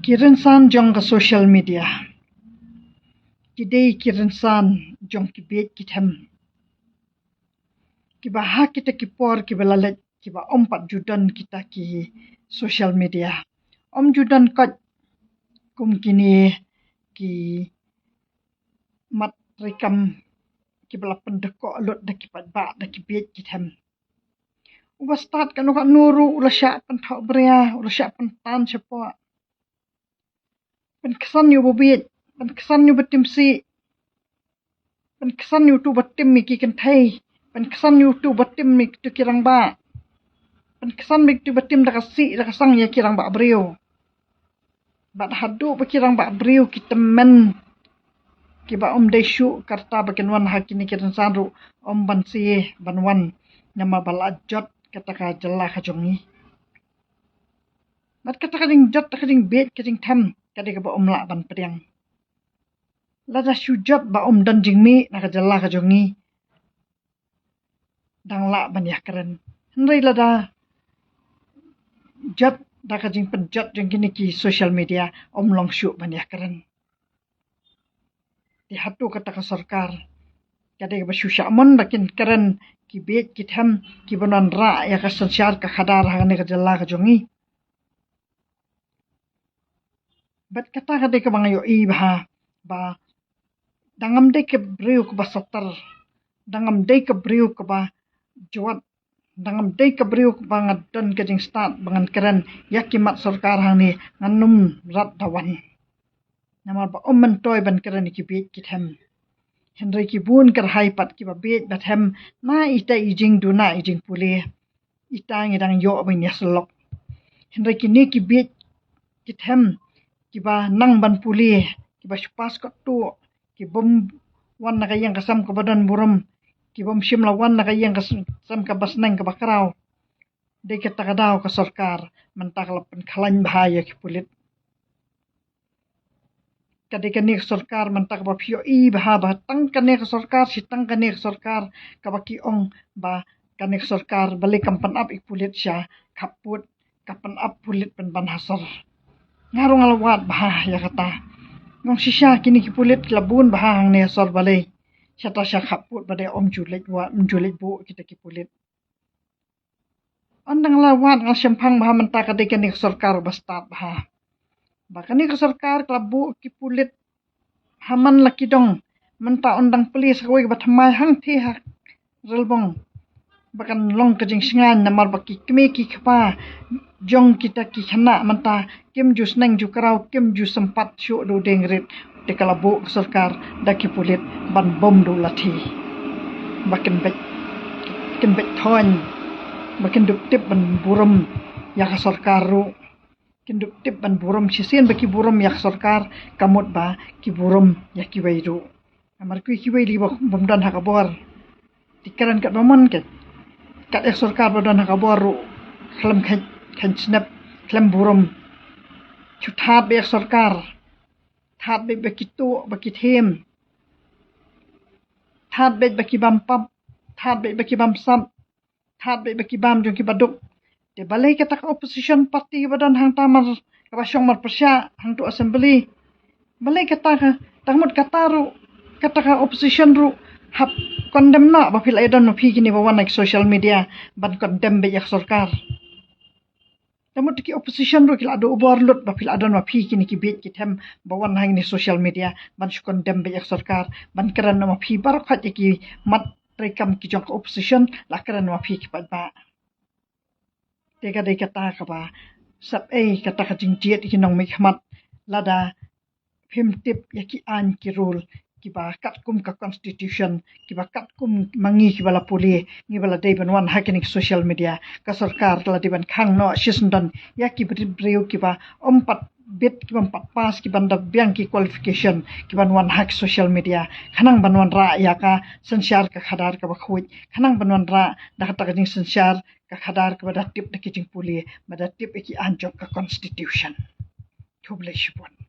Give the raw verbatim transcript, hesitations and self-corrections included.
Ki rynsan jong ka social media ki dei ki rynsan jong ki bieit ki them, kiba ha kita ki por kiba la leit, kiba ym pat ju don kita ki social media, ym ju don koit kum kine ki mat treikam kiba la pyndkoh lut da ki paidbah, da ki bieit ki them. Uba stad kano kano ruh u la shah pynthoh bria, u la shah pyntan shapoh. Pynksan ïa uba bieit, pynksan ïa uba tim sih, pynksan ïa uto uba tim ïa ki kynthei, pynksan ïa uto uba tim ïa kito ki rangbah, pynksan ïa kito uba tim da ka sih da ka sang ïa ki rangbah briew. Bad haduh ba ki rangbah briew ki tymmen, kiba ym dei shuh, kata ba kin wan ha kine ki rynsan ruh ym ban sie ban wan, namar ba la jot kata ka jylla ka jong ngi. Bad kata ka jingjot, kata ka jingbieit, ka jingthem, ka dei kaba ym lah ban pdiang. Lada shu jot ba ym don jingmih na ka jylla ka jong ngi, dang lah ban ïakren. Hynrei lada jot da ka jingpynjot jong kine ki social media, ym long shuh ban ïakren. Te hato kata ka sorkar ka dei kaba shu shah mon ba kin kren ki bieit ki them kiba wanrah ïa ka synshar ka khadar hangne ka jylla ka jong ngi? Bad kata ka dei kaba nga ïohi bha ba dang ngam dei ka briew kaba satar, dang ngam dei ka briew kaba jwat, dang ngam dei ka briew kaba nga don ka jingstad ba ngan kren ïa ki mat sorkar hangne, ngan ym rat da wan. Namar ba ym myntoi ban kren ïa ki bieit ki them. Hynrei ki bun kyrhai pat kiba bieit ba them, na ita i jingduna i jingpule, ita ngi dang ïoh ban ïasyllok. Hynrei kine ki bieit ki them, kiba nang ban pule, kiba shu pass kot tuh, ki bym wan na ka ïing ka sem kaba don burom, ki bym shym la wan na ka ïing ka sem kaba sneng kaba kraw. Dei kata ka daw ka sorkar mynta ka la pynkhlaiñ bha ïa ki pulit. Ka dei kane ka sorkar mynta kaba phi ïohi bha ba tang kane ka sorkar, shi tang kane ka sorkar kaba ki ong ba kane ka sorkar balei kam pynap ïa ki pulit sha khappud, ka pynap pulit pynban ha sor. Nga ruh nga la wad bha ïa kata. Nga ong shisha kine ki pulit ki la bun bha hangne ha sor balei shata sha khappud ba dei ym ju leit wad, ym ju leit buh kita ki pulit. Ynda nga la wad nga la shemphang bha mynta ka dei kane ka sorkar ba stad bha. Ba kane ka sorkar ka la buh ki pulit ha man la ki dong, mynta ynda plie sa kawei kaba thymmai hangtei ha Relbong, ba kan long ka jingshngaiñ namar ba ki kmie ki kpa jong kita ki khynnah mynta kim ju sneng ju kraw, kim ju sympat shuh da u dieng rit. Te ka la buh ka sorkar da ki pulit ban bom da u lathi ba kin beit, kin beit thoiñ, ba kin dup tip ban burom ïa ka sorkar ruh. Kin dup tip ban burom, shisien ba ki burom ïa ka sorkar ka mut ba ki burom ïa kiwei ruh. Namar kiwei kiwei lei ba bym don ha ka bor. Te kren katba mon, kat, kat ïa ka sorkar ba don ha ka bor ruh khlem kheiñ, kheiñ snep, khlem burom. Shu thad beit ïa ka sorkar. Thad beit ba ki tuh ba ki thiem. Thad beit ba ki bam pap. Thad beit ba ki bam sap. Thad beit ba ki bam jong kiba duk. Te balei kata ka opposition party ba don hangta mar, kaba shong marpyrshah hangtu assembly? Balei kata ka, tang mut kata ruh, kata ka opposition ruh hap condemn noh ba phi la ïadon ma phi kine ba wan na ki social media ban condemn beit ïa ka sorkar. Tang mut ki opposition ruh ki la duh bor lut ba phi la don ma phi kine ki bieit ki them ba wan hangne social media ban shu condemn beit ïa ka sorkar, ban kren noh ma phi baroh khoit ïa ki mat treikam ki jong ka opposition, la kren noh ma phi ki paidbah. Te ka dei kata kaba sap ei kata ka jingjied ïa ki nongmihkhmat, lada phim tip ïa ki aiñ ki rule kiba katkum ka constitution, kiba katkum ma ngi kiba la pule, ngi ba la dei ban wan ha kine ki social media, ka sorkar ka la dei ban khang noh shisyndon ïa ki briew kiba ym pat bit, kiba ym pat pass, kiban da biang ki qualification, kiban wan ha ki social media khnang ban wanrah ïa ka synshar ka khadar kaba khuid, khnang ban wanrah da kata ka jingsynshar ka khadar kaba da tip da ki jingpule, ba da tip ïa ki aiñ jong ka constitution. Khublei shibun.